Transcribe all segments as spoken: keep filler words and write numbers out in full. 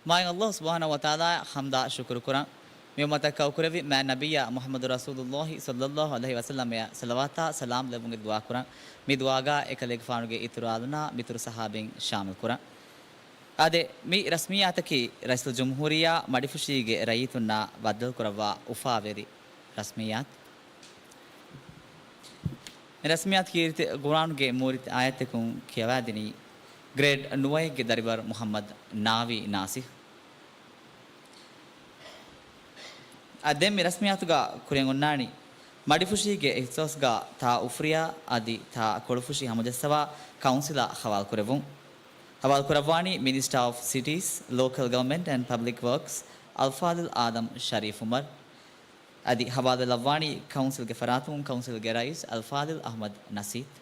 މާތް ﷲ ސުބްޙާނަހޫ ވަތަޢާލާއަށް ޙަމްދާ ޝުކުރު ކުރަން. މި އުއްމަތަށް ކައުކުރެއްވި މާތް ނަބިއްޔާ މުޙައްމަދު ރަސޫލުﷲ ޞައްލަﷲ ޢަލައިހި ވަސައްލަމައަށް ޞަލަވާތާ ސަލާމް ލެއްވުމުގެ ދުޢާ ކުރަން. މި ދުޢާގަ އެކަލޭގެފާނުގެ އިތުރު އާލުންނާ މިތުރު ޞަޙާބީން ޝާމިލް ކުރަން. އާދެ، މި ރަސްމިއްޔާތަކީ ރައީސުލްޖުމްހޫރިއްޔާ މަޑިފުށީގެ ރައްޔިތުންނާ ބައްދަލުކުރައްވާ އުފާވެރި ރަސްމިއްޔާތު. މި ރަސްމިއްޔާތު ކީރިތި ޤުރްއާނުގެ މޫރިތި އާޔަތްތަކުން ކިޔަވާދިނީ ގްރޭޑް ނުވައެއްގެ ދަރިވަރު މުޙައްމަދު ނާވީ ނާސިހް. އަ، ދެން މި ރަސްމިއްޔާތުގަ ކުރިއަށް އޮންނާނީ، މަޑިފުށީގެ އިހްސާސްގަ ތާ އުފްރިޔާ އަދި ތާ ކޮޅުފުށި ހަމަޖައްސަވާ ކައުންސިލާ ހަވާލުކުރެއްވުން. ހަވާލުކުރައްވާނީ މިނިސްޓާ އޮފް ސިޓީސް، ލޯކަލް ގަވަރމަންޓް އެންޑް ޕަބްލިކް ވަރކްސް އަލްފާޟިލް އާދަމް ޝަރީފް އުމަރު. އަދި ހަވާލުވެލައްވާނީ ކައުންސިލްގެ ފަރާތުން ކައުންސިލްގެ ރައީސް އަލްފާޟިލް އަޙްމަދު ނަސީދު.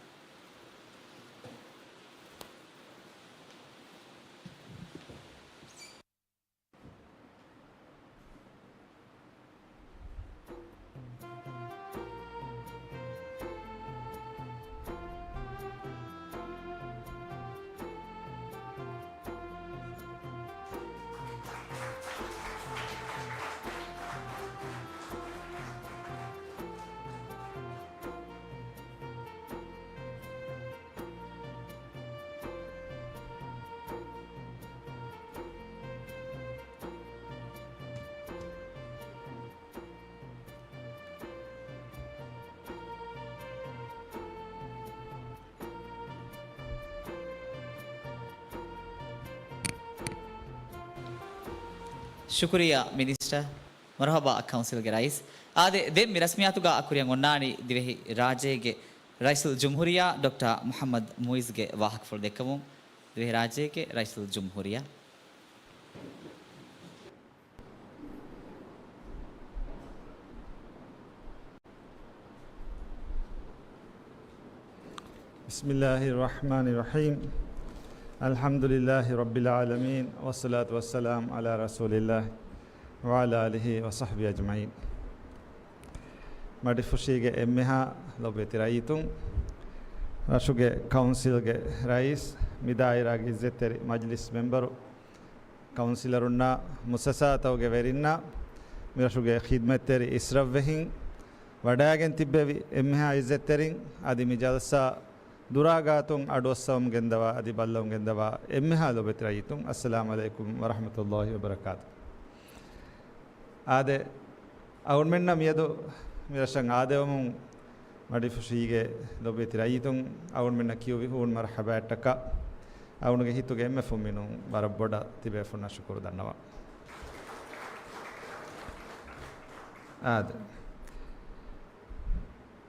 ޝުކުރިއްޔާ މިނިސްޓަރ. މަރުޙަބާ ކައުންސިލްގެ ރައީސް. އާދެ، ދެން މި ރަސްމިއްޔާތުގަ ކުރިއަށް އޮންނާނީ ދިވެހި ރާއްޖޭގެ ރައީސުލްޖުމްހޫރިއްޔާ ޑޮކްޓަރ މުޙައްމަދު މުޢިއްޒުގެ ވާހަކަފުޅު ދެއްކެވުން. ދިވެހިރާއްޖޭގެ ރައީސުލްޖުމްހޫރިއްޔާ. بسم الله الرحمن الرحيم. الحمد لله رب العالمين، والصلاة والسلام على رسول الله وعلى آله وصحبه أجمعين. މަޑިފުށީގެ އެންމެހާ ލޮބުވެތި ރައްޔިތުން، ރަށުގެ ކައުންސިލްގެ ރައީސް، މި ދާއިރާގެ އިއްޒަތްތެރި މަޖްލިސް މެމްބަރު، ކައުންސިލަރުންނާ، މުއައްސަސާތަކުގެ ވެރިންނާ، މި ރަށުގެ ޚިދްމަތްތެރި އިސްރަށްވެހިން، ވަޑައިގެން ތިއްބެވި އެންމެހާ އިއްޒަތްތެރިން، އަދި މި ޖަލްސާ ދުރާގާތުން އަޑުއައްސަވަމުން ގެންދަވާ އަދި ބައްލަވަމުން ގެންދަވާ އެންމެހާ ލޮބުވެތި ރައްޔިތުން، އައްސަލާމު ޢަލައިކުމް ވަރަޙްމަތުﷲ ވަބަރަކާތު. އާދެ، އަޅުގަނޑުމެންނަށް މިއަދު މި ރަށަށް އާދެވުމުން މަޑިފުށީގެ ލޮބުވެތި ރައްޔިތުން އަޅުގަނޑުމެންނަށް ކިޔުވި ހޫނު މަރުޙަބާއަށްޓަކާ، އަޅުގަނޑުގެ ހިތުގެ އެންމެ ފުންމިނުން ވަރަށް ބޮޑަށް ތިބޭފުޅުންނަށް ޝުކުރު ދަންނަވަން. އާދެ،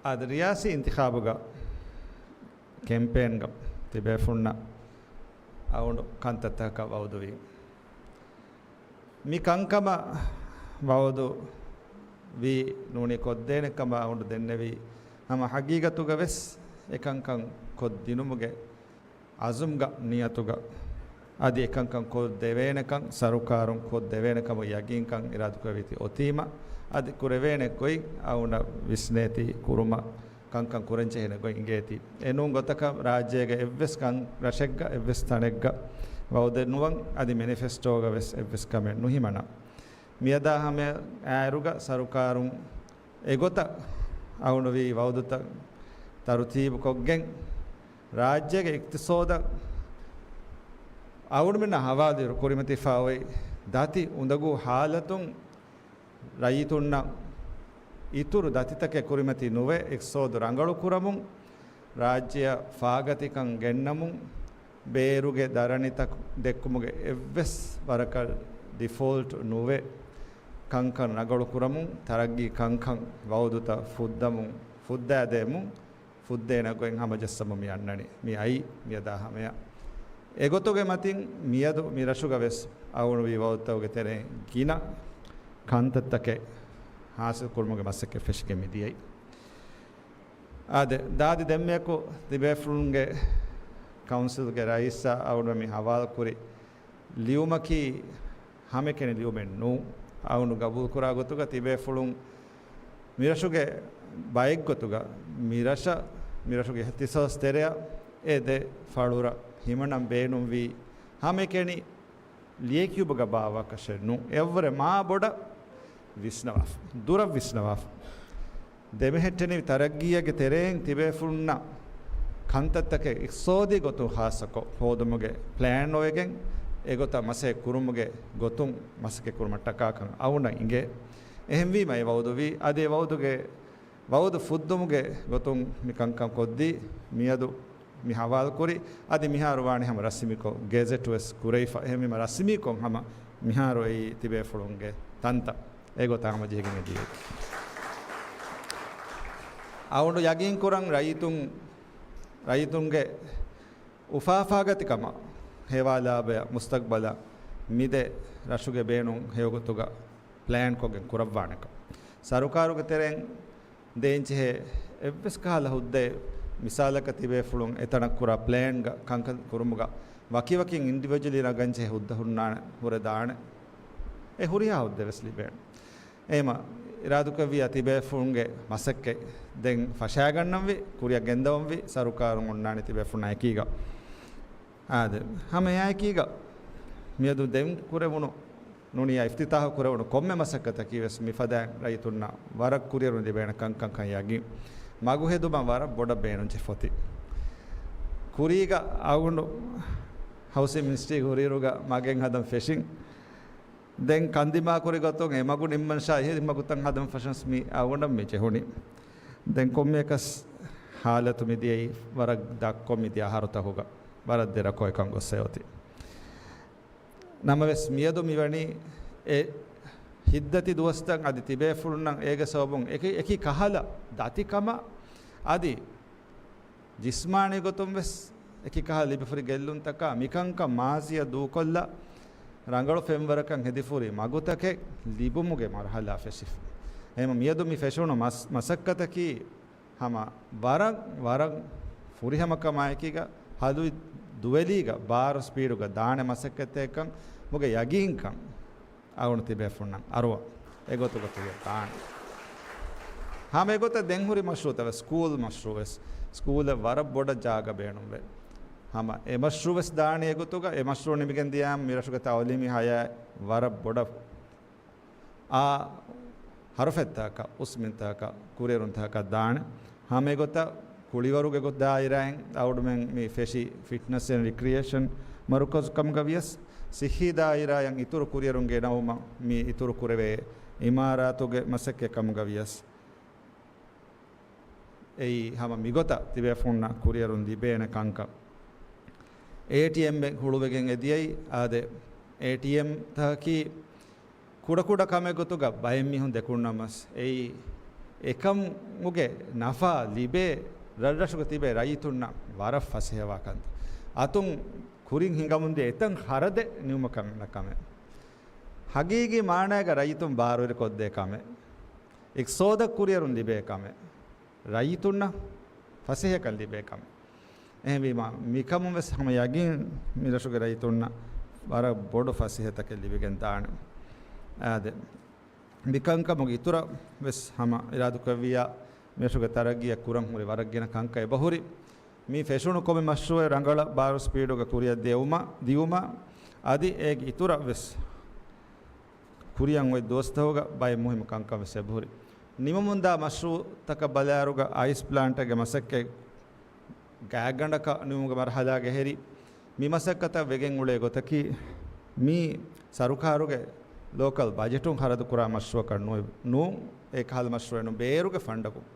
އާދެ، ރިޔާސީ އިންތިޚާބުގަ ކެމްޕޭންގަ ތިބޭފުޅުންނަށް އަޅުގަނޑު ކަންތައްތަކަކަށް ވައުދުވީ. މި ކަންކަމަށް ވައުދު ވީ ނޫނީ ކޮށްދޭނެ ކަމަށް އަޅުގަނޑު ދެންނެވީ. ހަމަ ހަގީގަތުގަ ވެސް އެކަންކަން ކޮށްދިނުމުގެ އަޒުމްގަ ނިޔަތުގަ އަދި އެކަންކަން ކޮށްދެވޭނެކަން، ސަރުކާރުން ކޮށްދެވޭނެ ކަމަށް ޔަގީންކަން އިރާދަކުރެވިތީ އޮތީމަ، އަދި ކުރެވޭނެ ގޮތް އަޅުގަނޑަށް ވިސްނޭތީ ކުރުމަށް ކަންކަން ކުރަންޖެހޭނެ ގޮތް އިނގޭތީ. އެނޫން ގޮތަކަށް ރާއްޖޭގެ އެއްވެސް ކަން ރަށެއްގަ އެއްވެސް ތަނެއްގަ ވައުދެއް ނުވަން އަދި މެނިފެސްޓޯގަ ވެސް އެއްވެސް ކަމެއް ނުހިމަނަ. މިއަދާ ހަމަ އާއިރުގަ ސަރުކާރުން އެގޮތަށް އަޅުގަނޑު ވީ ވައުދުތައް ތަރުތީބު ކޮށްގެން، ރާއްޖޭގެ އިޤްތިޞާދަށް އަޅުގަނޑުމެންނަށް ހަވާލުވިއިރު ކުރިމަތިފާ އޮތް ދަތި އުނދަގޫ ހާލަތުން ރައްޔިތުންނަށް އިތުރު ދަތިތަކެއް ކުރިމަތި ނުވެ، އިޤްތިޞާދު ރަނގަޅު ކުރަމުން، ރާއްޖެއަށް ފާގަތިކަން ގެންނަމުން، ބޭރުގެ ދަރަނިތައް ދެއްކުމުގެ އެއްވެސް ވަރަކަށް ޑިފޯލްޓް ނުވެ، ކަންކަން ރަނގަޅު ކުރަމުން، ތަރައްގީ ކަންކަން ވައުދުތައް ފުއްދަމުން، ފުއްދައިދޭމުން، ފުއްދޭނެ ގޮތް ހަމަޖައްސަމުން މި އަންނަނީ. މި އައީ މިއަދާ ހަމަޔަށް. އެގޮތުގެ މަތިން މިއަދު މި ރަށުގަ ވެސް އަޅުގަނޑު ވީ ވައުދުތަކުގެ ތެރެއިން ގިނަ ކަންތައްތަކެއް ހާސިލް ކުރުމުގެ މަސައްކަތް ފެށިގެން މި ދިޔައީ. އާދެ، ދާދި ދެންމެއަކު ތިބޭފުޅުންގެ ކައުންސިލްގެ ރައީސާ އަޅުގަނޑު މި ހަވާލުކުރި ލިޔުމަކީ ހަމައެކަނި ލިޔުމެއް ނޫން. އަޅުގަނޑު ގަބޫލުކުރާ ގޮތުގަ ތިބޭފުޅުން މިރަށުގެ ބައެއްގޮތުގަ މިރަށަށް، މިރަށުގެ އިޚްތިޞާޞް ތެރެއަށް އެ ދެ ފަޅުރަށް ހިމަނަން ބޭނުންވީ ހަމައެކަނި ލިޔެކިޔުބުގަ ބާއްވާކަށެއް ނޫން. އެއަށްވުރެ މާ ބޮޑަށް ވިސްނަވާފަ، ދުރަށް ވިސްނަވާފަ. ދެމެހެއްޓެނިވި ތަރައްގީއެއްގެ ތެރެއިން ތިބޭފުޅުންނަށް ކަންތައްތަކެއް އިޤްތިޞާދީ ގޮތުން ޚާއްޞަކޮށް ހޯދުމުގެ ޕްލޭން އޮވެގެން، އެގޮތަށް މަސައްކަތް ކުރުމުގެ ގޮތުން މަސައްކަތް ކުރުމަށް ޓަކާކަން އަޅުގަނޑަށް އިނގޭ. އެހެންވީމަ އެ ވައުދުވީ، އަދި އެ ވައުދުގެ ވައުދު ފުއްދުމުގެ ގޮތުން މި ކަންކަން ކޮށްދީ، މިއަދު މި ހަވާލުކުރި، އަދި މިހާރު ވާނީ ހަމަ ރަސްމީކޮށް ގެޒެޓް ވެސް ކުރެވިފަ. އެހެންވީމަ ރަސްމީކޮށް ހަމަ މިހާރު އެއީ ތިބޭފުޅުންގެ ތަންތަން. އެގޮތަށް ހަމަޖެހިގެން އެދިޔައީ. އަޅުގަނޑު ޔަގީން ކުރަން ރައްޔިތުން، ރައްޔިތުންގެ އުފާފާގަތިކަމަށް ހޭވާލާބެއަށް މުސްތަޤްބަލަށް މިދެ ރަށުގެ ބޭނުން ހެޔޮގޮތުގަ ޕްލޭންކޮށްގެން ކުރައްވާނެކަން. ސަރުކާރުގެ ތެރެއިން ދޭންޖެހޭ އެއްވެސް ކަހަލަ ހުއްދައެއް، މިސާލަކަށް ތިބޭފުޅުން އެތަނަށް ކުރާ ޕްލޭންގަ ކަންކަން ކުރުމުގަ ވަކިވަކިން އިންޑިވިޖުއަލީ ނަގަންޖެހޭ ހުއްދަ ހުންނާނެ، ހުރެދާނެ. އެ ހުރިހާ ހުއްދަވެސް ލިބޭނެ. އެހެމަ އިރާދުކުރެއްވިއްޔާ ތިބޭފުޅުންގެ މަސައްކަތް ދެން ފަށާގަންނަންވީ، ކުރިއަށް ގެންދަވަންވީ، ސަރުކާރުން އޮންނާނެ ތިބޭފުޅުންނާ އެކީގަ. އާދެ، ހަމަ އެއާއެކީގަ މިއަދު ދެން ކުރެވުނު ނޫނިޔާ އިފްތިތާހު ކުރެވުނު ކޮންމެ މަސައްކަތަކީ ވެސް މިފަދައިން ރައްޔިތުންނަށް ވަރަށް ކުރިއެރުން ލިބޭނެ ކަންކަންކަން ޔަގީން. މަގު ހެދުމަށް ވަރަށް ބޮޑަށް ބޭނުންޖެހި ފޮތި. ކުރީގަ އަޅުގަނޑު ހައުސިން މިނިސްޓްރީގެ ހުރިއިރުގަ މަގެއް ހަދަން ފެށިން. ދެން ކަންދިމާކުރި ގޮތުން އެ މަގު ނިންމަން ޝާހި މަގުތައް ހަދަން ފަށަންސް މި އަޅުގަނޑަށް މި ޖެހުނީ. ދެން ކޮންމެއަކަސް ހާލަތު މިދިޔައީ ވަރަށް ދަށްކޮށް މިދިޔަ އަހަރުތަކުގަ ވަރަށް ދެރަކޮށް އެކަން ގޮއްސަ އޮތީ. ނަމަވެސް މިއަދު މިވަނީ އެ ހިތްދަތި ދުވަސްތައް އަދި ތިބޭފުޅުންނަށް އޭގެ ސަބަބުން އެކި، އެކި ކަހަލަ ދަތިކަމަށް އަދި ޖިސްމާނީ ގޮތުން ވެސް އެކި ކަހަލަ ލިބިފުރި ގެއްލުންތަކާ މިކަންކަން މާޒީއަށް ދޫކޮށްލާ ރަނގަޅު ފެންވަރަކަށް ހެދިފުރި މަގުތަކެއް ލިބުމުގެ މަރުހަލާ ފެށިފަ. އެހެމަ މިއަދު މި ފެށުނު މަސް، މަސައްކަތަކީ ހަމަ ވަރަށް، ވަރަށް ފުރިހަމަކަމާއެކީގަ ހަލުވި ދުވެލީގަ ބާރު ސްޕީޑުގަ ދާނެ މަސައްކަތެއްކަން މުގެ ޔަގީންކަން އަޅުގަނޑު ތިބޭފުންނަށް އަރުވަ އެގޮތުގަ ތިބެ ދާނެ. ހަމަ އެގޮތަށް ދެން ހުރި މަޝްރޫއުތައް ވެސް، ސްކޫލް މަޝްރޫއު ވެސް، ސްކޫލެއް ވަރަށް ބޮޑަށް ޖާގަ ބޭނުންވޭ. ހަމަ އެ މަޝްރޫއު ވެސް ދާނެ އެގޮތުގަ، އެ މަޝްރޫއު ނިމިގެން ދިޔައިމަ މިރަށުގެ ތައުލީމީ ހަޔާތް ވަރަށް ބޮޑަށް އާ ހަރުފަތްތަކަށް، އުސްމިންތަކަށް، ކުރިއެރުންތަކަށް ދާނެ. ހަމައެގޮތަށް ކުޅިވަރުގެ ގޮތް ދާއިރާއިން އަޅުގަނޑުމެން މި ފެށީ ފިޓްނަސް އެންޑް ރިކްރިއޭޝަން މަރުކަޒު ކަމުގަ ވިޔަސް، ސިއްހީ ދާއިރާއަށް އިތުރު ކުރިއެރުން ގެނައުމަށް މި އިތުރު ކުރެވޭ އިމާރާތުގެ މަސައްކަތް ކަމުގަ ވިޔަސް. އެއީ ހަމަ މިގޮތަށް ތިބޭފުންނަށް ކުރިއެރުން ލިބޭނެ ކަންކަން. އޭޓީއެމްއެއް ހުޅުވެގެން އެދިޔައީ، އާދެ، އޭޓީއެމްތަކަކީ ކުޑަކުޑަ ކަމެއް ގޮތުގަ ބައެއް މީހުން ދެކުންނަމަސް، އެއީ އެކަމުގެ ނަފާ ލިބޭ ރަށްރަށުގަ ތިބޭ ރައްޔިތުންނަށް ވަރަށް ފަސޭހަވާ ކަންތައް. އަތުން ކުރިން ހިނގަމުންދިޔަ އެތަން ޚަރަދެއް ނިމުމަކަށް ނަ ކަމެއް. ހަގީގީ މާނައިގަ ރައްޔިތުން ބާރުވެރިކޮށްދޭ ކަމެއް. އިޤްތިޞާދަށް ކުރިއެރުން ލިބޭ ކަމެއް. ރައްޔިތުންނަށް ފަސޭހަކަން ލިބޭ ކަމެއް. އެހެންވީމަ، މިކަމުން ވެސް ހަމަ ޔަގީން މިރަށުގެ ރައްޔިތުންނަށް ވަރަށް ބޮޑު ފަސޭހަތަކެއް ލިބިގެން ދާނެ. އާދެ، މިކަންކަމުގެ އިތުރަށް ވެސް ހަމަ އިރާދުކުރެއްވިއްޔާ، މިރަށުގެ ތަރައްގީއަށް ކުރަން ހުރި ވަރަށް ގިނަ ކަންކަން އެބަހުރި. މި ފެށުނު ކޮންމެ މަޝްރޫއެއް ރަނގަޅަށް ބާރު ސްޕީޑުގަ ކުރިއަށް ދިއުމަށް، ދިއުމަށް އަދި އޭގެ އިތުރަށް ވެސް ކުރިއަށް އޮތް ދުވަސްތަކުގަ ބައެއް މުހިއްމު ކަންކަން ވެސް އެބަހުރި. ނިމުމުންދާ މަޝްރޫއުތަކަށް ބަލާއިރުގަ އައިސް ޕްލާންޓެއްގެ މަސައްކަތް ގާތްގަނޑަކަށް ނިމުމުގެ މަރުހަލާގެ ހެރި، މި މަސައްކަތަށް ވެގެން އުޅޭ ގޮތަކީ، މީ ސަރުކާރުގެ ލޯކަލް ބަޖެޓުން ޚަރަދުކުރާ މަޝްރޫއަކަށް ނޫ، ނޫން، އެކަހަލަ މަޝްރޫއެއް ނޫން، ބޭރުގެ ފަންޑަކުން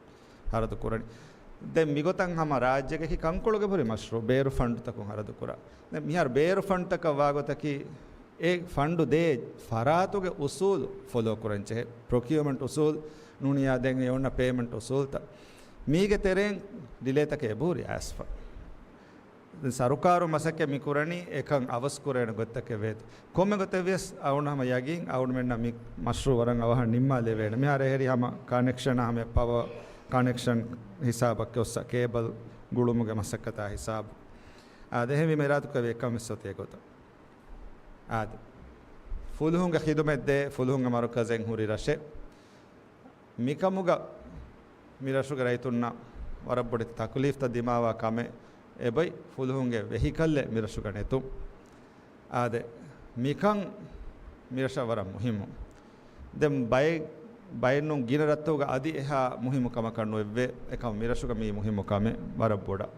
ޚަރަދު ކުރަނީ. ދެން މިގޮތަށް ހަމަ ރާއްޖޭގެ ކަންކޮޅުގެ ހުރި މަޝްރޫއު ބޭރު ފަންޑުތަކުން ޚަރަދު ކުރާ. ދެން މިހާރު ބޭރު ފަންޑުތަކަށް ވާގޮތަކީ، އެ ފަންޑު ދޭ ފަރާތުގެ އުސޫލު ފޮލޯ ކުރަން ޖެހޭ. ޕްރޮކިއުމަންޓް އުސޫލު ނޫނިޔާ ދެން އެ އޮންނަ ޕޭމަންޓް އުސޫލުތައް. މީގެ ތެރެއިން ޑިލޭތަކެއް އެބަހުރި އައިސްފަ. ދެން ސަރުކާރު މަސައްކަތް މި ކުރަނީ އެކަން އަވަސް ކުރޭނެ ގޮތްތަކެއް ވޭތޯ. ކޮންމެ ގޮތެއް ވިޔަސް އަޅުގަނޑު ހަމަ ޔަގީން އަޅުގަނޑުމެންނަށް މި މަޝްރޫއު ވަރަށް އަވަހަށް ނިންމާލެވޭނެ. މިހާރު އެހެރީ ހަމަ ކަނެކްޝަން ހަމަ ޕަވަ ކަނެކްޝަން ހިސާބަށް އޮއްސަ ކޭބަލް ގުޅުމުގެ މަސައްކަތާ ހިސާބު. އާދެ، އެހެންވީމަ އިރާދުކުރެއްވި އެކަން ވެސް އޮތީ އެގޮތަށް. އާދެ، ފުލުހުންގެ ޚިދުމަތް ދޭ ފުލުހުންގެ މަރުކަޒެއް ހުރި ރަށެއް. މިކަމުގަ މިރަށުގެ ރައްޔިތުންނަށް ވަރަށް ބޮޑެތި ތަކުލީފްތައް ދިމާވާ ކަމެއް އެބައި ފުލުހުންގެ ވެހިކަލްއެއް މިރަށުގަ ނެތުން. އާދެ، މިކަން މިރަށަށް ވަރަށް މުހިއްމު. ދެން ބައެއް، ބައެއްނޫން ގިނަ ރަށްތަކުގަ އަދި އެހާ މުހިއްމު ކަމަކަށް ނުވެއްވޭ. އެކަމަ މިރަށުގަ މީ މުހިއްމު ކަމެއް ވަރަށް ބޮޑަށް.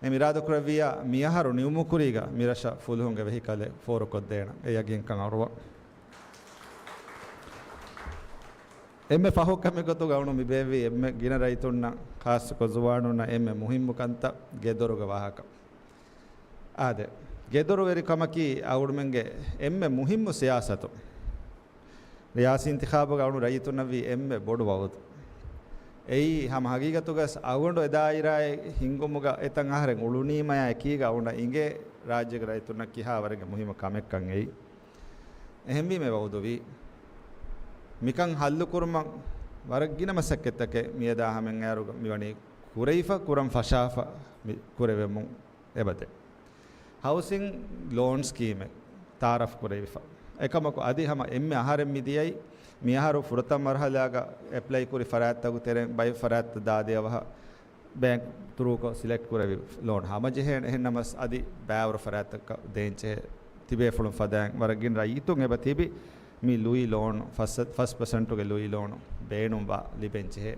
އެ މިރާދުކުރެއްވިއްޔާ މިއަހަރު ނިމުމުކުރީގަ މިރަށަށް ފުލުހުންގެ ވެހިކަލެއް ފޯރުކޮށްދޭނަން. އެ ޔަގީންކަން އަރުވަން. އެންމެ ފަހު ކަމެއް ގޮތުގަ އަޅުން މި ބޭއްވީ އެންމެ ގިނަ ރައްޔިތުންނަށް، ޚާއްޞަކޮށް ޒުވާނުންނަށް އެންމެ މުހިއްމު ކަންތައް ގެދޮރުގެ ވާހަކަ. އާދެ، ގެދޮރުވެރިކަމަކީ އަޅުމެންގެ އެންމެ މުހިއްމު ސިޔާސަތު. ރިޔާސީ އިންތިޚާބުގަ އަޅުން ރައްޔިތުންނަށްވީ އެންމެ ބޮޑު ވައުދު. އެއީ ހަމަ ހަގީގަތުގަސް އަގުނޑު އެ ދާއިރާއެއް ހިންގުމުގަ އެތަން އަހަރެން އުޅުނީމަޔާ އެކީގަ އަޅުންނަށް އިނގޭ ރާއްޖޭގެ ރައްޔިތުންނަށް ކިހާވަރެއްގެ މުހިއްމު ކަމެއްކަން އެއީ. އެހެންވީމަ އެ ވައުދުވީ. މިކަން ހައްލުކުރުމަށް ވަރަށް ގިނަ މަސައްކަތްތަކެއް މިއަދާ ހަމައަށް އައިރުގަ މިވަނީ ކުރެވިފަ، ކުރަން ފަށާފަ މި ކުރެވެމުން އެބަދޭ. ހައުސިން ލޯން ސްކީމެއް ތައާރަފް ކުރެވިފަ. އެކަމަކު އަދި ހަމަ އެންމެ އަހަރެން މި ދިޔައީ، މިއަހަރު ފުރަތަމަ މަރުހަލާގަ އެޕްލައި ކުރި ފަރާތްތަކުގެ ތެރެއިން ބައެއް ފަރާތްތައް ދާދިޔަ އަވަހަށް ބޭންކް ތުރޫކޮށް ސިލެކްޓް ކުރެވި ލޯން ހަމަޖެހޭނެ. އެހެންނަމަވެސް އަދި ބައިވަރު ފަރާތްތަކަށް ދޭންޖެހޭ ތިބޭފުޅުން ފަދައިން ވަރަށް ގިނަ ރައްޔިތުން އެބަ ތިބި މި ލުއި ލޯނު، ފަސް، ފަސް ޕަސެންޓުގެ ލުއި ލޯނު ބޭނުންވާ ލިބެންޖެހޭ.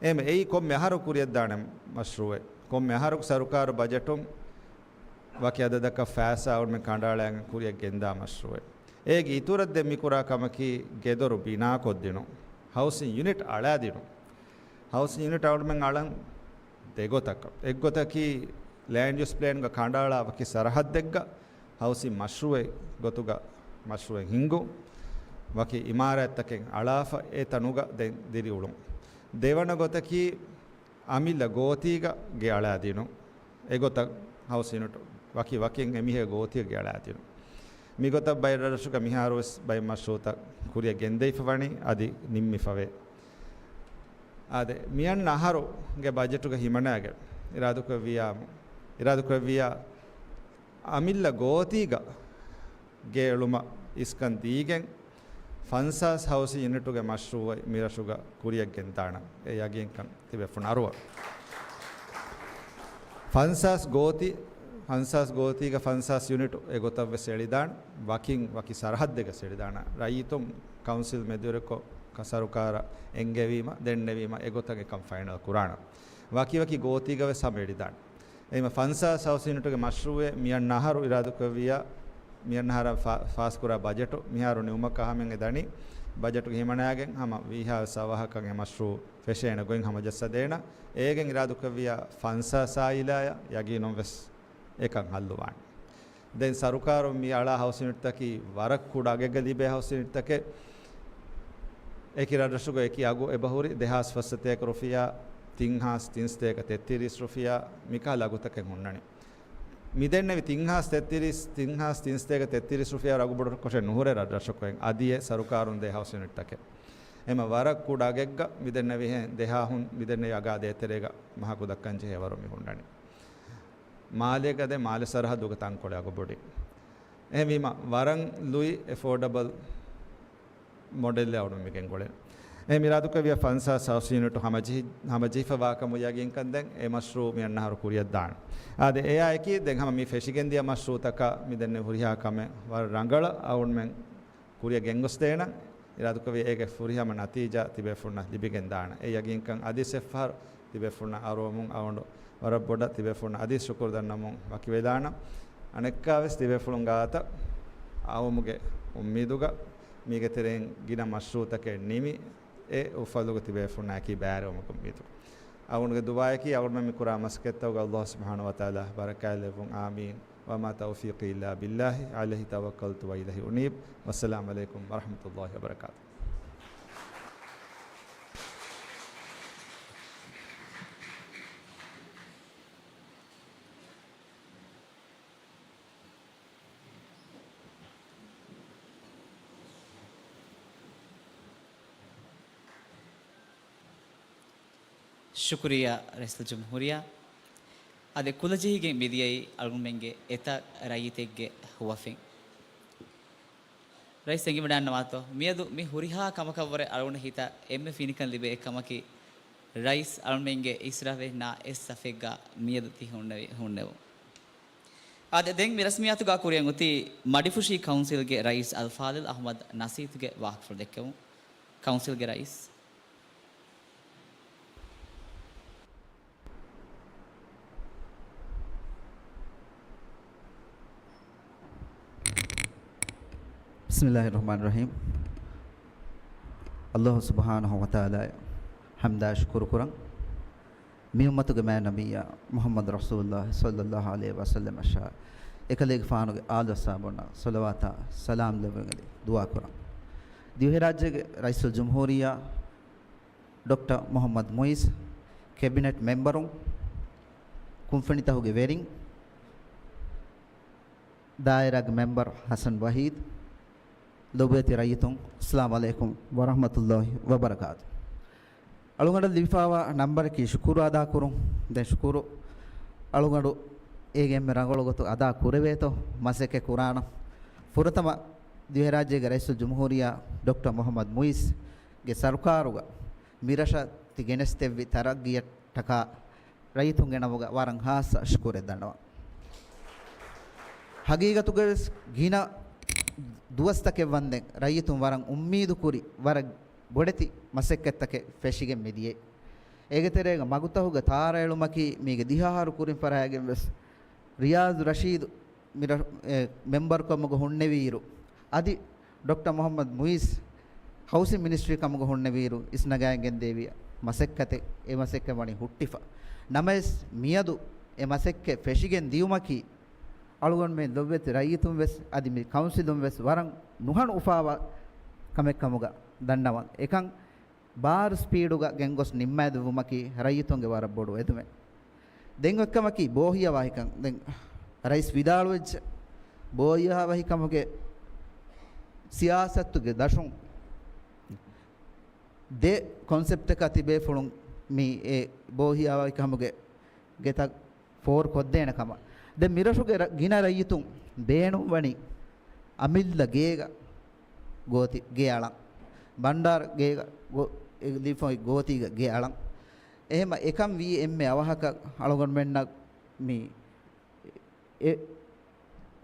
އެހެން އެއީ ކޮންމެ އަހަރު ކުރިއަށްދާނެ މަޝްރޫއެއް. ކޮންމެ އަހަރު ސަރުކާރު ބަޖެޓުން ވަކި އަދަދަކަށް ފައިސާ އަޅުމެން ކަނޑައަޅައިގެން ކުރިއަށް ގެންދާ މަޝްރޫއެއް. އޭގެ އިތުރަށް ދެން މި ކުރާ ކަމަކީ ގެދޮރު ބިނާކޮށްދިނުން، ހައުސިން ޔުނިޓް އަޅާދިނުން. ހައުސިން ޔުނިޓް އަޅުމެން އަޅަން ދެގޮތަކަށް. އެއްގޮތަކީ ލޭންޑް ޔޫސް ޕްލޭންގަ ކަނޑައަޅާ ވަކި ސަރަހައްދެއްގަ ހައުސިން މަޝްރޫއެއް ގޮތުގަ މަޝްރޫއެއް ހިންގުން، ވަކި އިމާރާތްތަކެއް އަޅާފަ އެ ތަނުގަ ދެން ދިރިއުޅުން. ދެވަނަ ގޮތަކީ އަމިއްލަ ގޯތީގަ ގެ އަޅާދިނުން. އެގޮތަށް ހައުސް ޔުނިޓު ވަކި ވަކިން އެމީހެއް ގޯތީގަ ގެ އަޅާދިނުން. މިގޮތަށް ބައެއް ރަށްރަށުގަ މިހާރުވެސް ބައެއް މަޝްރޫއުތައް ކުރިއަށް ގެންދެވިފަ ވަނީ އަދި ނިންމިފަވޭ. އާދެ، މިއަންނަ އަހަރުގެ ބަޖެޓުގަ ހިމަނައިގެން އިރާދުކުރެއްވިއްޔާ، އިރާދުކުރެއްވިއްޔާ، އަމިއްލަ ގޯތީގަ ގެ އެޅުމަށް އިސްކަން ދީގެން، ފަންސާސް ހައުސިން ޔުނިޓުގެ މަޝްރޫއެއް މިރަށުގަ ކުރިއަށް ގެންދާނަން. އެ ޔަގީންކަން ތިބޭފުޅުން އަރުވަ. ފަންސާސް ގޯތި، ފަންސާސް ގޯތީގަ ފަންސާސް ޔުނިޓު އެގޮތަށް ވެސް އެޅިދާނެ. ވަކިން ވަކި ސަރަހައްދެއްގަ އެޅިދާނެ. ރައްޔިތުން ކައުންސިލް މެދުވެރިކޮށް، ސަރުކާރަށް އެންގެވީމަ، ދެންނެވީމަ، އެގޮތަށް އެކަން ފައިނަލް ކުރާނަން. ވަކި ވަކި ގޯތީގަ ވެސް ހަމަ އެޅިދާނެ. އެހެންވީމަ ފަންސާސް ހައުސިން ޔުނިޓުގެ މަޝްރޫއެއް މިއަންނަ އަހަރު އިރާދަކުރެއްވިއްޔާ، މިއަންނަ އަހަރަށް ފާ-، ފާސްކުރާ ބަޖެޓު މިހާރު ނިމުމަކާ ހަމައިން އެ ދަނީ، ބަޖެޓުގެ ހިމަނައިގެން ހަމަ ވީހާވެސް އަވަހަކަށް އެ މަޝްރޫއު ފެށޭނެ ގޮތް ހަމަޖައްސަދޭނަން. އޭގެން އިރާދަކުރެއްވިއްޔާ ފަންސާސް އާއިލާއަށް ޔަގީނުން ވެސް އެކަން ހައްލުވާނެ. ދެން ސަރުކާރުން މި އަޅާ ހައުސިން ޔުނިޓްތަކީ ވަރަށް ކުޑަ އަގެއްގަ ލިބޭ ހައުސިން ޔުނިޓްތަކެއް. އެކި ރަށްރަށުގަ އެކި އަގު އެބަހުރި ދެހާސް ފަސްސަތޭކަ ރުފިޔާ، ތިން ހާސް ތިންސަތޭކަ ތެއްތިރީސް ރުފިޔާ، މިކަހަލަ އަގުތަކެއް ހުންނަނީ. މިދެންނެވި ތިން ހާސް ތެއްތިރީސް، ތިން ހާސް ތިންސަތޭކަ ތެއްތިރީސް ރުފިޔާ އަގުބޮޑުކޮށެއް ނުހުރޭ ރަށްރަށަކު އަދި އެ ސަރުކާރުން ދޭ ހައުސިން ޔުނިޓްތަކެއް. އެމަ ވަރަށް ކުޑަ އަގެއްގަ މިދެންނެވިހެން ދެހާހުން މިދެންނެވި އަގާ ދޭތެރޭގަ މަހަކު ދައްކަން ޖެހޭ ވަރު މި ހުންނަނީ. މާލޭގަ ދެ މާލެ ސަރަހައްދުގެ ތަންކޮޅެއް އަގުބޮޑި. އެހެންވީމަ ވަރަށް ލުއި އެފޯޑަބަލް މޮޑެލްއެއް އަޅުން މި ގެންގުޅޭ. އެ މިރާދުކޮށްވިޔަ ފަންސާސް ހައުސިން ޔުނިޓު ހަމަޖެހި-، ހަމަޖެހިފަވާކަމު ޔަގީންކަން ދެން އެ މަޝްރޫއު މިއަންނަ އަހަރު ކުރިއަށްދާނެ. އާދެ، އެއާއެކީ ދެން ހަމަ މި ފެށިގެންދިޔަ މަޝްރޫއުތަކާ މިދެންނެވި ހުރިހާ ކަމެއް ވަރަށް ރަނގަޅަށް އަޅުމެން ކުރިއަށް ގެންގޮސްދޭނަން. އިރާދަކުރެއްވި އޭގެ ފުރިހަމަ ނަތީޖާ ތިބޭފުޅުންނަށް ލިބިގެންދާނެ. އެ ޔަގީންކަން އަދިސް އެއްފަހަރު ތިބޭފުޅުންނަށް އަރުވަމުން އަޅުގަނޑު ވަރަށް ބޮޑަށް ތިބޭފުޅުންނަށް އަދިސް ޝުކުރު ދަންނަމުން ވަކިވެލާނަން. އަނެއްކާވެސް ތިބޭފުޅުން ގާތަށް އައުމުގެ އުއްމީދުގަ މީގެ ތެރެއިން ގިނަ މަޝްރޫއުތަކެއް ނިމި، އެ އުފަލުގަ ތިބޭފުޅުންނާއެކީ ބައިވެރިވުމުގެ އުއްމީދު. އަޅުގަނޑުގެ ދުޢާއަކީ އަޅުގަނޑުމެން މި ކުރާ މަސައްކަތްތަކުގަ ﷲ ސުބްޙާނަހޫ ވަތަޢާލާ ބަރަކާތްލެއްވުން. އާމީން. وما توفيقي إلا بالله، عليه توكلت وإليه أنيب. والسلام عليكم ورحمة الله وبركاته. ޝުކުރިއްޔާ ރައީސުލްޖުމްހޫރިއްޔާ. އާދެ، ކުލަޖެހިގެން މިދިޔައީ އަޅުގަނޑުމެންގެ އެތައް ރައްޔިތެއްގެ ހުވަފެން. ރައީސް އެނގިވަޑައިގަންނަވާތޯ؟ މިއަދު މި ހުރިހާ ކަމަކަށްވުރެ އަޅުގަނޑު ހިތަށް އެންމެ ފިނިކަން ލިބޭ އެއްކަމަކީ، ރައީސް އަޅުމެންގެ އިސްރާފެއް ނާ އެއް ސަފެއްގަ މިއަދު ތި ހުންނެވި-، ހުންނެވުން. އާދެ، ދެން މި ރަސްމިއްޔާތުގަ ކުރިއަށް އޮތީ މަޑިފުށީ ކައުންސިލްގެ ރައީސް އަލްފާޟިލް އަޙްމަދު ނަސީތުގެ ވާހަކަފުޅު ދެއްކެވުން. ކައުންސިލްގެ ރައީސް. بسم الله الرحمن الرحيم. ﷲ ސުބްޙާނަހޫ ވަތަޢާލާއަށް ޙަމްދާ ޝުކުރު ކުރަން. މި އުއްމަތުގެ މާތް ނަބިއްޔާ މުޙައްމަދު ރަސޫލުﷲ ޞައްލަﷲ ޢަލައިހި ވަސައްލަމަ އަށާ އެކަލޭގެފާނުގެ އާލު އަޞްޙާބުންނަށް ޞަލަވާތާ ސަލާމް ލެއްވެވި ދުޢާ ކުރަން. ދިވެހިރާއްޖޭގެ ރައީސުލްޖުމްހޫރިއްޔާ ޑޮކްޓަރ މުޙައްމަދު މުޢިއްޒު، ކެބިނެޓް މެމްބަރުން، ކުންފުނިތަކުގެ ވެރިން، ދާއިރާގެ މެމްބަރު ޙަސަން ވަޙީދު، ލޮބުވެތި ރައްޔިތުން، އައްސަލާމު ޢަލައިކުމް ވަރަޙްމަތުﷲ ވަބަރަކާތު. އަޅުގަނޑަށް ލިބިފާވާ ނަންބަރަކީ ޝުކުރު އަދާކުރުން. ދެން ޝުކުރު އަޅުގަނޑު އޭގެ އެންމެ ރަނގަޅު ގޮތުން އަދާ ކުރެވޭތޯ މަސައްކަތް ކުރާނަން. ފުރަތަމަ ދިވެހިރާއްޖޭގެ ރައީސުލްޖުމްހޫރިއްޔާ ޑޮކްޓަރ މުޙައްމަދު މުޢިއްޒުގެ ސަރުކާރުގަ މިރަށަށް ތިގެނެސްދެއްވި ތަރައްގީއަށްޓަކާ ރައްޔިތުންގެ ނަމުގަ ވަރަށް ޚާއްޞަ ޝުކުރެއް ދަންނަވަން. ހަގީގަތުގަވެސް ގިނަ ދުވަސްތަކެއް ވަންދެން ރައްޔިތުން ވަރަށް އުއްމީދު ކުރި ވަރަށް ބޮޑެތި މަސައްކަތްތަކެއް ފެށިގެން މިދިޔައީ. އޭގެ ތެރޭގަ މަގުތަކުގަ ތާރައެޅުމަކީ މީގެ ދިހަ އަހަރު ކުރިން ފަށާގެން ވެސް ރިޔާޒު ރަޝީދު މިރަ-، އެ، މެމްބަރު ކަމުގަ ހުންނެވިއިރު، އަދި ޑޮކްޓަރ މުޙައްމަދު މުޢިއްޒު ހައުސިން މިނިސްޓްރީ ކަމުގަ ހުންނެވިއިރު އިސްނަގާގެން ގެންދެވި މަސައްކަތެއް، އެ މަސައްކަތް ވަނީ ހުއްޓިފަ. ނަމަވެސް، މިއަދު އެ މަސައްކަތް ފެށިގެން ދިޔުމަކީ، އަޅުގަނޑުމެން ލޮބުވެތި ރައްޔިތުން ވެސް، އަދި މި ކައުންސިލުން ވެސް ވަރަށް ނުހަނު އުފާވާ ކަމެއް ކަމުގަ ދަންނަވަން. އެކަން ބާރު ސްޕީޑުގަ ގެންގޮސް ނިންމާދެއްވުމަކީ ރައްޔިތުންގެ ވަރަށް ބޮޑު އެދުމެއް. ދެން އޮތްކަމަކީ ބޯހިޔާވާހިކަން. ދެން ރައީސް ވިދާޅުވެއްޖެ، ބޯހިޔާވާހިކަމުގެ ސިޔާސަތުގެ ދަށުން ދެ ކޮންސެޕްޓަކާ ތިބޭފުޅުން މި އެ ބޯހިޔާވާހިކަމުގެ ގެތައް ފޯރު ކޮށްދޭނެ ކަމަށް. ދެން މިރަށުގެ ރަ-، ގިނަ ރައްޔިތުން ބޭނުންވަނީ އަމިއްލަ ގޭގަ ގޯތި ގެ އަޅަން. ބަންޑާރަ ގޭގަ ގޯ-، އެ ލިބިފައި ގޯތީގަ ގެ އަޅަން. އެހެމަ އެކަން ވީ އެންމެ އަވަހަކަށް އަޅުގަނޑުމެންނަށް މި އެ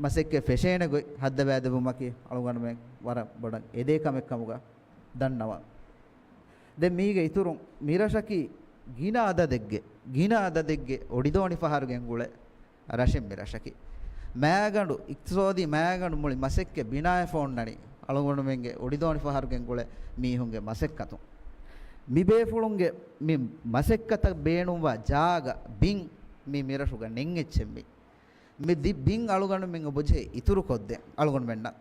މަސައްކަތް ފެށޭނެ ގޮތް ހައްދަވާދެއްވުމަކީ އަޅުގަނޑުމެން ވަރަށް ބޮޑަށް އެދޭ ކަމެއް ކަމުގަ ދަންނަވަން. ދެން މީގެ އިތުރުން މިރަށަކީ ގިނަ އަދަދެއްގެ، ގިނަ އަދަދެއްގެ އޮޑިދޯނިފަހަރު ގެންގުޅޭ ރަށެއް މި ރަށަކީ. މާގަނޑު، އިޤްތިޞާދީ މާގަނޑު މުޅި މަސައްކަތް ބިނާވެފަ އޮންނަނީ އަޅުގަނޑުމެންގެ އޮޑިދޯނިފަހަރު ގެންގުޅޭ މީހުންގެ މަސައްކަތުން. މި ބޭފުޅުންގެ މި މަސައްކަތަށް ބޭނުންވާ ޖާގަ ބިން މި މިރަށުގަ ނެތް އެއްޗެއް މީ. މި ދި-، ބިން އަޅުގަނޑުމެން އޮބޮޖެ އިތުރު ކޮށްދޭ އަޅުގަނޑުމެންނަށް.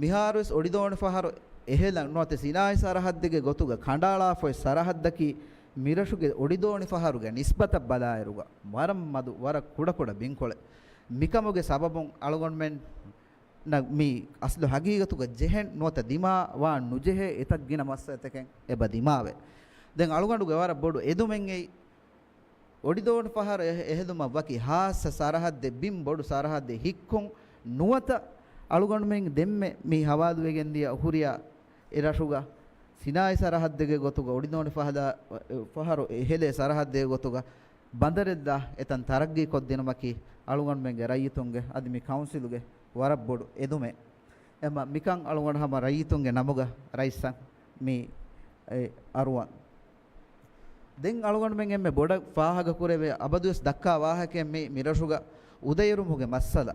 މިހާރުވެސް އޮޑިދޯނިފަހަރު އެހެލަން ނުވަތަ ސިނާއީ ސަރަހައްދެއްގެ ގޮތުގަ ކަނޑައަޅާފައި ސަރަހައްދަކީ މިރަށުގެ އޮޑިދޯނިފަހަރުގެ ނިސްބަތަށް ބަލާއިރުގަ ވަރަށް މަދު، ވަރަށް ކުޑަކުޑަ ބިންކޮޅެއް. މިކަމުގެ ސަބަބުން އަޅުގަނޑުމެން ނަ-، މި އަސްލު ހަގީގަތުގަ ޖެހެން ނުވަތަ ދިމާވާން ނުޖެހޭ އެތައް ގިނަ މައްސަލަތަކެއް އެބަ ދިމާވޭ. ދެން އަޅުގަނޑުގެ ވަރަށް ބޮޑު އެދުމެއް އެއީ، އޮޑިދޯނިފަހަރު އެ-، އެހެލުމަށް ވަކި ހާއްސަ ސަރަހައްދެއް، ބިން ބޮޑު ސަރަހައްދެއް ހިއްކުން ނުވަތަ އަޅުގަނޑުމެން ދެންމެ މި ހަވާލުވެގެންދިޔަ ހުރިހާ އެ ރަށުގަ ސިނާއީ ސަރަހައްދެއްގެ ގޮތުގަ އޮޑިދޯނި ފަހަލާ-، ފަހަރު އެހެލޭ ސަރަހައްދެއްގެ ގޮތުގަ ބަނދަރެއްލާ އެތަން ތަރައްގީ ކޮށްދިނުމަކީ އަޅުގަނޑުމެންގެ ރައްޔިތުންގެ އަދި މި ކައުންސިލުގެ ވަރަށް ބޮޑު އެދުމެއް. އެމަ މިކަން އަޅުގަނޑު ހަމަ ރައްޔިތުންގެ ނަމުގަ ރައީސަށް މި އެ އަރުވަން. ދެން އަޅުގަނޑުމެން އެންމެ ބޮޑަށް ފާހަގަކުރެވޭ އަބަދުވެސް ދައްކާ ވާހަކައެއް މި މިރަށުގަ އުދައެރުމުގެ މައްސަލަ.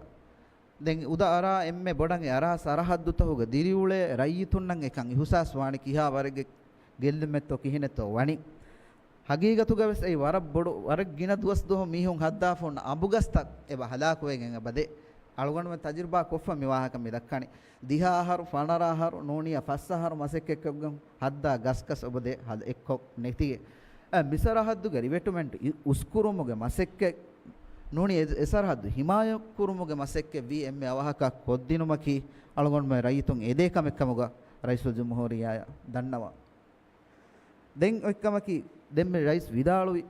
ދެން އުދަ އަރާ އެންމެ ބޮޑަށް އެ އަރާ ސަރަހައްދުތަކުގަ ދިރިއުޅޭ ރައްޔިތުންނަށް އެކަން އިހުސާސް ވާނީ ކިހާ ވަރެއްގެ ގެއްލުމެއްތޯ ކިހިނެއްތޯ ވަނީ. ހަގީގަތުގަވެސް އެއީ ވަރަށް ބޮޑު، ވަރަށް ގިނަ ދުވަސް ދުވަހު މީހުން ހައްދާފަ ހުންނަ އަނބުގަސްތައް އެބަ ހަލާކުވެގެން އެބަ ދޭ. އަޅުގަނޑުމެން ތަޖުރިބާ ކޮށްފަ މި ވާހަކަ މި ދައްކަނީ. ދިހަ އަހަރު، ފަނަރަ އަހަރު، ނޫނީ ފަސް އަހަރު މަސައްކަތްކޮށްގެން ހައްދާ ގަސްގަސް އެބަ ދޭ ހަލަ އެއްކޮށް ނެތިގެން. އެ، މި ސަރަހައްދުގެ ރިވެޓުމަންޓް އި-، އުސްކުރުމުގެ މަސައްކަތް ނޫނީ އެ، އެ ސަރަހައްދު ހިމާޔަތްކުރުމުގެ މަސައްކަތް ވީ އެންމެ އަވަހަކަށް ކޮށްދިނުމަކީ އަޅުގަނޑުމެން ރައްޔިތުން އެދޭ ކަމެއް ކަމުގަ ރައީސުލްޖުމްހޫރިއްޔާއަށް ދަންނަވަން. ދެން އޮތްކަމަކީ، ދެންމެ ރައީސް ވިދާޅުވި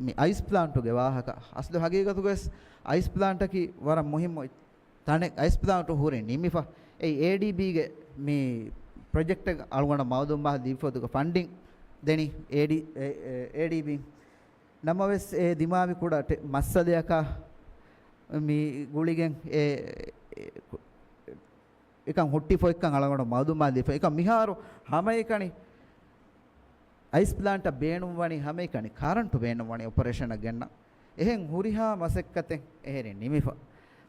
މި އައިސް ޕްލާންޓުގެ ވާހަކަ. އަސްލު ހަގީގަތުގަވެސް އައިސް ޕްލާންޓަކީ ވަރަށް މުހިއްމު ތަނެއް. އައިސް ޕްލާންޓު ހުރީ ނިމިފަ. އެއީ އޭޑީބީގެ މި ޕްރޮޖެކްޓެއް އަޅުގަނޑަށް މައުލޫމާތު ދީފަދުގަ ފަންޑިން ދެނީ އޭޑީ-، އެ-، އެ-، އޭޑީބީން. ނަމަވެސް އެ ދިމާވި ކުޑަ ޓެ-، މައްސަލަޔަކާ މި ގުޅިގެން އެ، އެ، އެކަން ހުއްޓިފަ އެކަން އަޅުގަނޑު މައުލޫމާތު ދީފަ. އެކަން މިހާރު ހަމައެކަނި އައިސް ޕްލާންޓަށް ބޭނުންވަނީ، ހަމައެކަނި ކަރަންޓު ބޭނުންވަނީ އޮޕަރޭޝަނަށް ގެންނަ. އެހެން ހުރިހާ މަސައްކަތެއް އެހެރީ ނިމިފަ.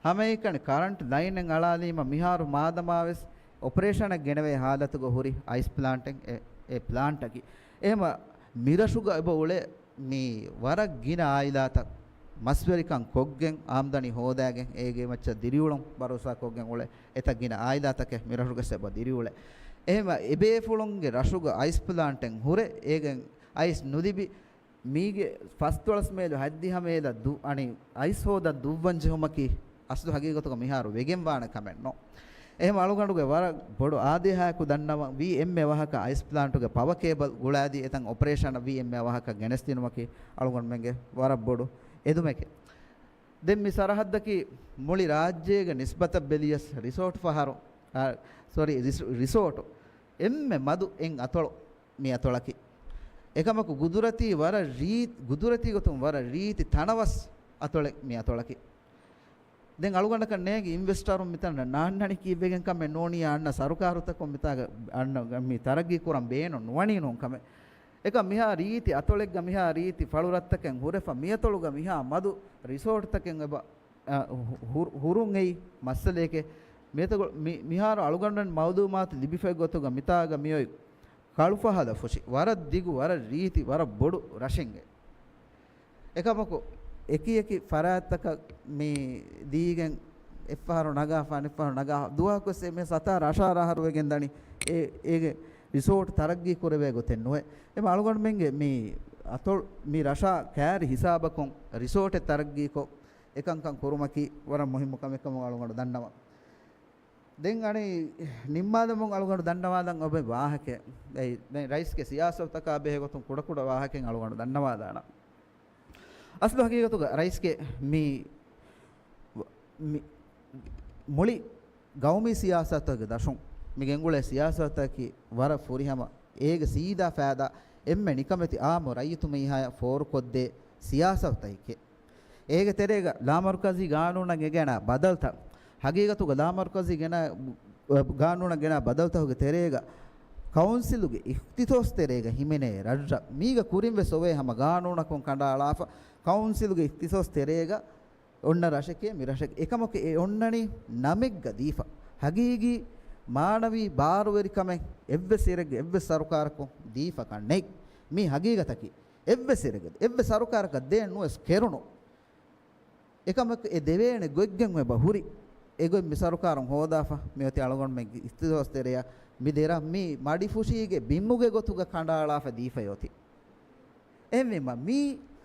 ހަމައެކަނި ކަރަންޓް ލައިނެއް އަޅާލީމަ މިހާރު މާދަމާވެސް އޮޕަރޭޝަނަށް ގެނެވޭ ހާލަތުގަ ހުރި އައިސް ޕްލާންޓެއް އެ، އެ ޕްލާންޓަކީ. އެހެމަ މިރަށުގަ އެބަ އުޅޭ މި ވަރަށް ގިނަ އާއިލާތައް މަސްވެރިކަން ކޮށްގެން އާމްދަނީ ހޯދާގެން އޭގެ މައްޗަށް ދިރިއުޅުން ބަރޯސާ ކޮށްގެން އުޅޭ އެތައް ގިނަ އާއިލާތަކެއް މިރަށުގަ އެބަ ދިރިއުޅޭ. އެހެމަ އެބޭފުޅުންގެ ރަށުގަ އައިސް ޕްލާންޓެއް ހުރެ އޭގެން އައިސް ނުލިބި މީގެ ފަސްދޮޅަސް މޭލު ހަތްދިހަ މޭލަށް ދު-، އަނި އައިސް ހޯދަން ދުއްވަން ޖެހުމަކީ އަސްލު ހަގީގަތުގަ މިހާރު ވެގެން ވާނެ ކަމެއް ނޫން. އެހެމަ އަޅުގަނޑުގެ ވަރަށް ބޮޑު އާދޭހާއެކު ދަންނަވަން ވީ އެންމެ ވާހަކަ އައިސް ޕްލާންޓުގެ ޕަވަ ކޭބަލް ގުޅާދީ އެތަން އޮޕަރޭޝަނަށް ވީ އެންމެ ވާހަކަ ގެނެސްދިނުމަކީ އަޅުގަނޑުމެންގެ ވަރަށް ބޮޑު އެދުމެކެ. ދެން މި ސަރަހައްދަކީ މުޅި ރާއްޖޭގެ ނިސްބަތަށް ބެލިޔަސް ރިސޯޓް ފަހަރު، އާ، ސޮރީ، ރިސް-، ރިސޯޓު އެންމެ މަދު އެއް އަތޮޅު މި އަތޮޅަކީ. އެކަމަކު ގުދުރަތީ ވަރަށް ރީ-، ގުދުރަތީ ގޮތުން ވަރަށް ރީތި ތަނަވަސް އަތޮޅެއް މި އަތޮޅަކީ. ދެން އަޅުގަނޑަކަށް ނޭނގި އިންވެސްޓަރުން މިތަނަށް ނާންނަނީ ކީއްވެގެން ކަމެއް ނޫނީ އަންނަ ސަރުކާރުތަކުން މިތާގަ އަންނަ މި ތަރައްގީ ކުރަން ބޭނުން ނުވަނީ ނޫން ކަމެއް. އެކަމް މިހާ ރީތި އަތޮޅެއްގަ މިހާ ރީތި ފަޅުރަށްތަކެއް ހުރެފަ މިއަތޮޅުގަ މިހާ މަދު ރިސޯޓްތަކެއް އެބަ، އަ، ހު-، ހުރު-، ހުރުން އެއީ މައްސަލައެކޭ. މިއަތޮޅު މި-، މިހާރު އަޅުގަނޑުމެން މައުލޫމާތު ލިބިފައި ގޮތުގަ މިތާގަ މިއޮތް ކަޅުފަހަލަ ފުށި ވަރަށް ދިގު، ވަރަށް ރީތި، ވަރަށް ބޮޑު ރަށެއް. އެކަމަކު އެކި އެކި ފަރާތްތަކަށް މި ދީގެން އެއްފަހަރު ނަގާފަ، އަނެއްފަހަރު ނަގާ، ދުވަހަކުވެސް މި ސަތާރަ އަށާރަ އަހަރު ވެގެން ދަނީ. އެ-، އޭގެ ރިސޯޓް ތަރައްގީ ކުރެވޭ ގޮތެއް ނުވޭ. އެމަ އަޅުގަނޑުމެންގެ މި އަތޮޅު، މި ރަށާ ކައިރި ހިސާބަކުން ރިސޯޓެއް ތަރައްގީކޮށް، އެކަންކަން ކުރުމަކީ ވަރަށް މުހިއްމު ކަމެއް ކަމަށް އަޅުގަނޑު ދަންނަވަން. ދެން އަނެއް ނިންމާލަމުން އަޅުގަނޑު ދަންނަވާލަން އޮބެ ވާހަކަ. އެއީ، ދެން ރައީސްގެ ސިޔާސަތަކާ ބެހޭ ގޮތުން ކުޑަކުޑަ ވާހަކައިން އަޅުގަނޑު ދަންނަވާލާނަން. އަސްލު ހަގީގަތުގަ ރައީސްގެ މި، މި މުޅި ގައުމީ ސިޔާސަތުގެ ދަށުން މި ގެންގުޅޭ ސިޔާސަތަކީ ވަރަށް ފުރިހަމަ، އޭގެ ސީދާ ފައިދާ އެންމެ ނިކަމެތި އާއްމު ރައްޔިތު މީހާޔަށް ފޯރުކޮށްދޭ ސިޔާސަތަކެއް. އޭގެ ތެރޭގަ ލާމަރުކަޒީ ގާނޫނަށް އެ ގެނަ ބަދަލުތައް، ހަގީގަތުގަ ލާމަރުކަޒީ ގެނަ، ގާނޫނަށް ގެނަ ބަދަލުތަކުގެ ތެރޭގަ ކައުންސިލުގެ އިޚްތިޞާޞް ތެރޭގަ ހިމެނޭ ރަށްރަށް މީގަ ކުރިން ވެސް އޮވޭ ހަމަ ގާނޫނަކުން ކަނޑައަޅާފަ، ކައުންސިލުގެ އިޚްތިޞާޞް ތެރޭގަ އޮންނަ ރަށެކޭ މި ރަށެއް. އެކަމަކު އެ އޮންނަނީ ނަމެއްގަ ދީފަ. ހަގީގީ މާނަވީ ބާރުވެރިކަމެއް އެއްވެސް އިރެއްގެ އެއްވެސް ސަރުކާރަކުން ދީފަކަށް ނެތް. މީ ހަގީގަތަކީ. އެއްވެސް އިރެއްގެ އެއްވެސް ސަރުކާރަކަށް ދޭން ނުވެސް ކެރުނު. އެކަމަކު އެ ދެވޭނެ ގޮތްގެން އެބަ ހުރި. އެގޮތް މި ސަރުކާރުން ހޯދާފަ މިއޮތީ އަޅުގަނޑުމެންގެ އިޚްތިޞާޞް ތެރެއަށް މި ދެރަށް މި މަޑިފުށީގެ ބިންމުގެ ގޮތުގަ ކަނޑައަޅާފަ ދީފައި އޮތީ. އެހެންވީމަ، މީ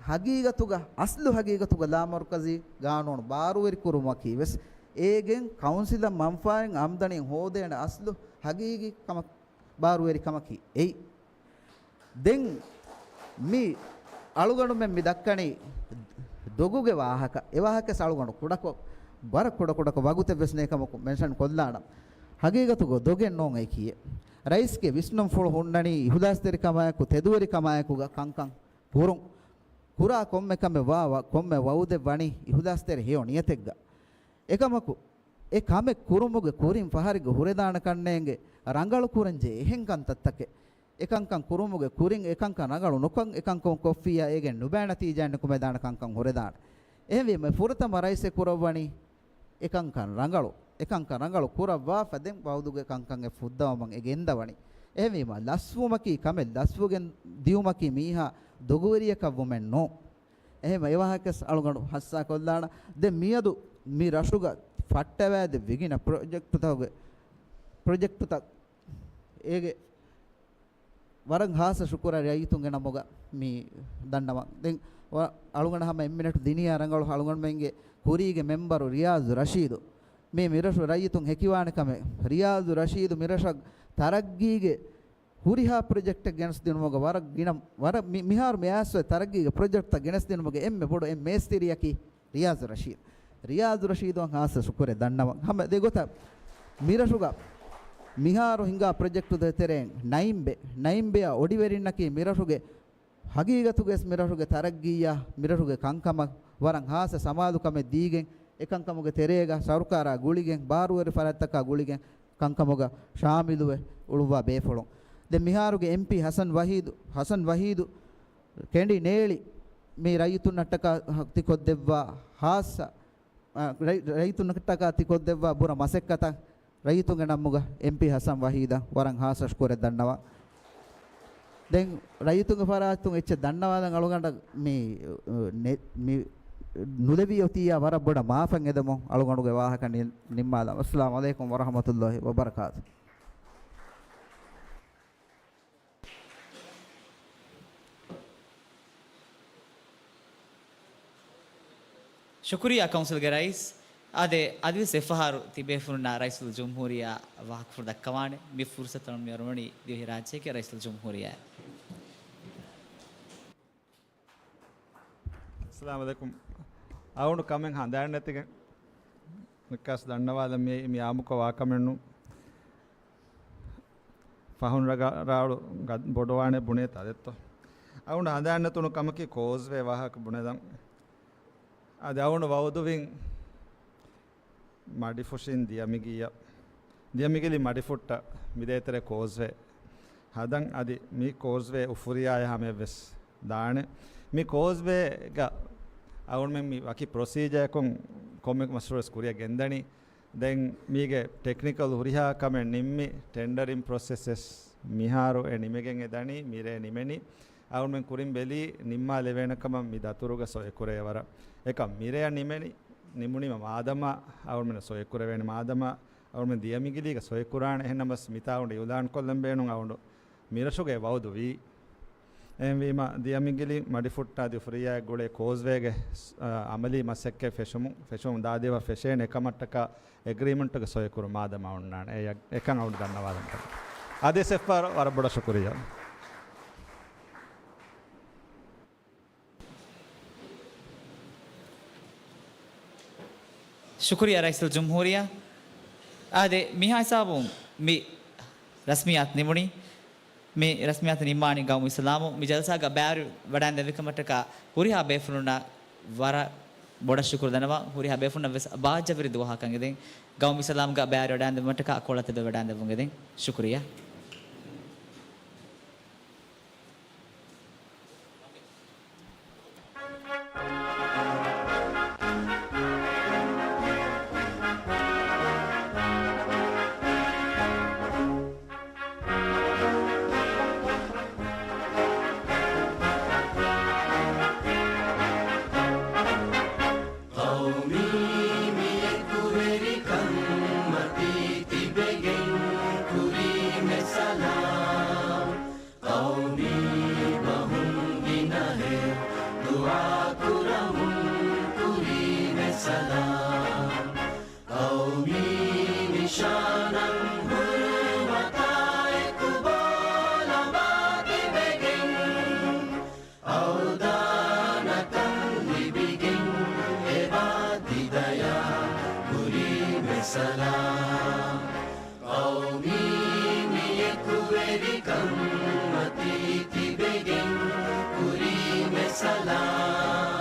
ހަގީގަތުގަ، އަސްލު ހަގީގަތުގަ ލާމަރުކަޒީ ގާނޫނު ބާރުވެރިކުރުމަކީ ވެސް، އޭގެން ކައުންސިލަށް މަންފާއެއް އާމްދަނީ ހޯދޭނެ އަސްލު ހަގީގީ ކަމަށް، ބާރުވެރި ކަމަކީ އެއީ. ދެން މި އަޅުގަނޑުމެން މި ދައްކަނީ ދޮގުގެ ވާހަކަ. އެ ވާހަކަ އަޅުގަނޑު ކުޑަކޮށް، ވަރަށް ކުޑަކުޑަކޮށް ވަގުތެއް ވެސް ނެތް ކަމަކު މެންޝަން ކޮށްލާނަން. ހަގީގަތުގަ ދޮގެއް ނޫން އެކީ. ރައީސްގެ ވިސްނުންފުޅު ހުންނަނީ އިހުލާސްތެރިކަމާއެކު، ތެދުވެރިކަމާއެކުގަ ކަންކަން ކުރުން. ކުރާ ކޮންމެ ކަމެއް ވާ، ވަ-، ކޮންމެ ވައުދެއް ވަނީ އިހުލާސްތެރި ހެޔޮ ނިޔަތެއްގަ. އެކަމަކު، އެ ކަމެއް ކުރުމުގެ ކުރިން ފަހަރެއްގަ ހުރެދާނެ ކަންނޭނގެ ރަނގަޅު ކުރަންޖެހޭ އެހެން ކަންތައްތަކެއް. އެކަންކަން ކުރުމުގެ ކުރިން އެކަންކަން ރަނގަޅު ނުކަން، އެކަންކަން ކޮށްފިއްޔާ އޭގެ ނުބައި ނަތީޖާ ނިކުމެދާނެ ކަންކަން ހުރެދާނެ. އެހެންވީމަ، ފުރަތަމަ ރައީސް އެ ކުރައްވަނީ އެކަންކަން ރަނގަޅު، އެކަންކަން ރަނގަޅު ކުރައްވާފަ ދެން ވައުދުގެ ކަންކަން އެ ފުއްދަވަމަން އެ ގެންދަވަނީ. އެހެންވީމަ، ލަސްވުމަކީ ކަމެއް، ލަސްވުގެން ދިއުމަކީ މީހާ ދޮގުވެރިޔަކަށް ވުމެއް ނޫން. އެހެންވެ، އެ ވާހަކަސް އަޅުގަނޑު ހައްސާކޮށްލާނަ. ދެން މިއަދު މި ރަށުގަ ފައްޓަވައިދެއް ވިގިނަ ޕްރޮޖެކްޓުތަކުގެ، ޕްރޮޖެކްޓުތައް އޭގެ ވަރަށް ހާއްސަ ޝުކުރެއް ރައްޔިތުންގެ ނަމުގަ މި ދަންނަވަން. ދެން އަޅުގަނޑަށް ހަމަ އެއް މިނެޓް ދިނިޔާ ރަނގަޅު އަޅުގަނޑުމެންގެ ކުރީގެ މެމްބަރު ރިޔާޒު ރަޝީދު. މީ މިރަށު ރައްޔިތުން ހެކިވާނެ ކަމެއް. ރިޔާޒު ރަޝީދު މިރަށަށް ތަރައްގީގެ ހުރިހާ ޕްރޮޖެކްޓެއް ގެނެސްދިނުމުގަ ވަރަށް ގިނަ، ވަރަށް މި، މިހާރު މި އައިސް އޮތް ތަރައްގީގެ ޕްރޮޖެކްޓްތައް ގެނެސްދިނުމުގެ އެންމެ ބޮޑު އެންމެ މޭސްތިރިއަކީ ރިޔާޒު ރަޝީދު. ރިޔާޒު ރަޝީދުއަށް ހާއްސަ ޝުކުރެއް ދަންނަވަން. ހަމަ ދެގޮތަށް މިރަށުގަ މިހާރު ހިނގާ ޕްރޮޖެކްޓުތައް ތެރެއިން ނައިމްބެ، ނައިމްބެއަށް އޮޑިވެރިންނަކީ މިރަށުގެ ހަގީގަތުގައި ވެސް މިރަށުގެ ތަރައްގީއަށް މިރަށުގެ ކަންކަމަށް ވަރަށް ހާއްސަ ސަމާލުކަމެއް ދީގެން އެކަންކަމުގެ ތެރޭގަ ސަރުކާރާ ގުޅިގެން، ބާރުވެރި ފަރާތްތަކާ ގުޅިގެން ކަންކަމުގަ ޝާމިލުވެ އުޅުއްވާ ބޭފުޅުން. ދެން މިހާރުގެ އެމްޕީ ހަސަން ވަހީދު، ހަސަން ވަހީދު ކެނޑި ނޭޅި މި ރައްޔިތުންނަށްޓަކާ ތިކޮށްދެއްވާ ހާއްސަ، އަ، ރައް-، ރައްޔިތުންނަށްޓަކާ ތިކޮށްދެއްވާ ބުރަ މަސައްކަތަށް ރައްޔިތުންގެ ނަމުގަ އެމްޕީ ހަސަން ވަހީދަށް ވަރަށް ހާއްސަ ޝުކުރެއް ދަންނަވަން. ދެން ރައްޔިތުންގެ ފަރާތުން އެއްޗެއް ދަންނަވާލަން އަޅުގަނޑަށް މި، ނެ-، މި ނުލެވި އޮތިއްޔާ ވަރަށް ބޮޑަށް މާފަށް އެދެމުން އަޅުގަނޑުގެ ވާހަކަ ނި-، ނިންމާލަން. އައްސަލާމު ޢަލައިކުމް ވަރަޙްމަތުﷲި ވަބަރަކާތު. ޝުކުރިއްޔާ ކައުންސިލްގެ ރައީސް. އާދެ، އަދިވެސް އެއްފަހަރު ތިބޭފުޅުންނާ ރައީސުލްޖުމްހޫރިއްޔާ ވާހަކަފުޅު ދައްކަވާނެ. މި ފުރުސަތު މި އަރުވަނީ ދިވެހިރާއްޖޭގެ ރައީސުލްޖުމްހޫރިއްޔާ. އައްސަލާމު ޢަލައިކުމް. އަޅުގަނޑު ކަމެއް ހަނދާން ނެތިގެން ނިކާސް ދަންނަވާލަން މި، މި އާއްމުކޮށް ވާކަމެއްނު. ފަހުން ރަގަ-، ރާޅު ގަ-، ބޮޑުވާނެ ބުނޭ ތަދެއްތޯ. އަޅުގަނޑު ހަނދާން ނެތުނު ކަމަކީ ކޯސްވޭ ވާހަކަ ބުނެދަން. އަދި އަޅުގަނޑު ވައުދުވިން މަޑިފުށިން ދިޔަމިގިޔަ-، ދިޔަމިގިލި މަޑިފުއްޓަށް މިދޭތެރޭ ކޯސްވޭ ހަދަން. އަދި މި ކޯސްވޭ އުފުރިޔާއަށް ހަމަޔަށްވެސް ދާނެ. މި ކޯސްވޭގަ އަޅުގަނޑުމެން މި ވަކި ޕްރޮސީޖަރަކުން ކޮންމެ މަޝްރޫއެއް ކުރިއަށް ގެންދަނީ. ދެން މީގެ ޓެކްނިކަލް ހުރިހާ ކަމެއް ނިންމި، ޓެންޑަރިން ޕްރޮސެސް ވެސް މިހާރު އެ ނިމެގެން އެ ދަނީ، މިރޭ ނިމެނީ. އަޅުގަނޑުމެން ކުރިން ބެލީ ނިންމާލެވޭނެ ކަމަށް މި ދަތުރުގަ ސޮއިކުރޭ ވަރަށް. އެކަމް މިރޭ ނިމެނީ، ނިމުނީމަ މާދަމާ އަޅުގަނޑުމެން ސޮއިކުރެވޭނެ މާދަމާ އަޅުމެން ދިޔަމިގިލީގަ ސޮއިކުރާނެ. އެހެންނަމަސް މިތާ އަޅުގަނޑު އިޢުލާން ކޮށްލަން ބޭނުން އަޅުގަނޑު މިރަށުގައި ވައުދުވީ. އެހެންވީމަ، ދިޔަމިގިލި މަޑިފުއްޓާ ދިފުރިޔާ ގުޅޭ ކޯސްވޭގެ، އަ، އަމަލީ މަސައްކަތް ފެށުމު-، ފެށުމުން ދާދިޔަ ވަށް ފެށޭނެ ކަމަށްޓަކާ އެގްރީމަންޓުގެ ސޮއިކުރު މާދަމާ އޮންނާނެ. އެ-، އެކަން އަޅުގަނޑު ދަންނަވާލަން. އަދި އެއްފަހަރު ވަރަށް ބޮޑަށް ޝުކުރިއްޔާ. ޝުކުރިއްޔާ ރައީސުލްޖުމްހޫރިއްޔާ. އާދެ، މިހާ ހިސާބުން މި ރަސްމިއްޔާތު ނިމުނީ. މި ރަސްމިއްޔާތު ނިންމާނީ ގައުމު އިސްލާމު. މި ޖަލްސާގަ ބައިވެރިވެވަޑައިގެން ދެއްވިކަމަށްޓަކާ ހުރިހާ ބޭފުޅުންނަށް ވަރަށް ބޮޑަށް ޝުކުރު ދަންނަވަން. ހުރިހާ ބޭފުޅުންނަށް ވެސް ބާއްޖަވެރި ދުވަހަކަށް އެދެން. ގައުމު އިސްލާމުގަ ބައިވެރިވަޑައިގެން ދެއްވުމަށްޓަކާ ކޮޅަށް ތިބެވަޑައިގެން ދެއްވުން އެދެން. ޝުކުރިއްޔާ. ޤައުމީ މި އެކުވެރިކަން މަތީ ތިބެގެން ކުރީމެ ސަލާމް. ޤައުމީ ބަހުން ގިނަހެއް ދުޢާ ކުރަމުން ކުރީމެ ސަލާމް. ޤައުމީ ނިޝާނަށް ހުރުމަތާ އެކު ބޯލަމާ ތިބެގެން އަވްދާނަކަން ލިބިގެން އެބާ ތިދަޔާ ކުރީމެ ސަލާމް. ޤައުމީ މި އެކުވެރިކަން މަތީ ތިބެގެން ކުރީމެ ސަލާމް.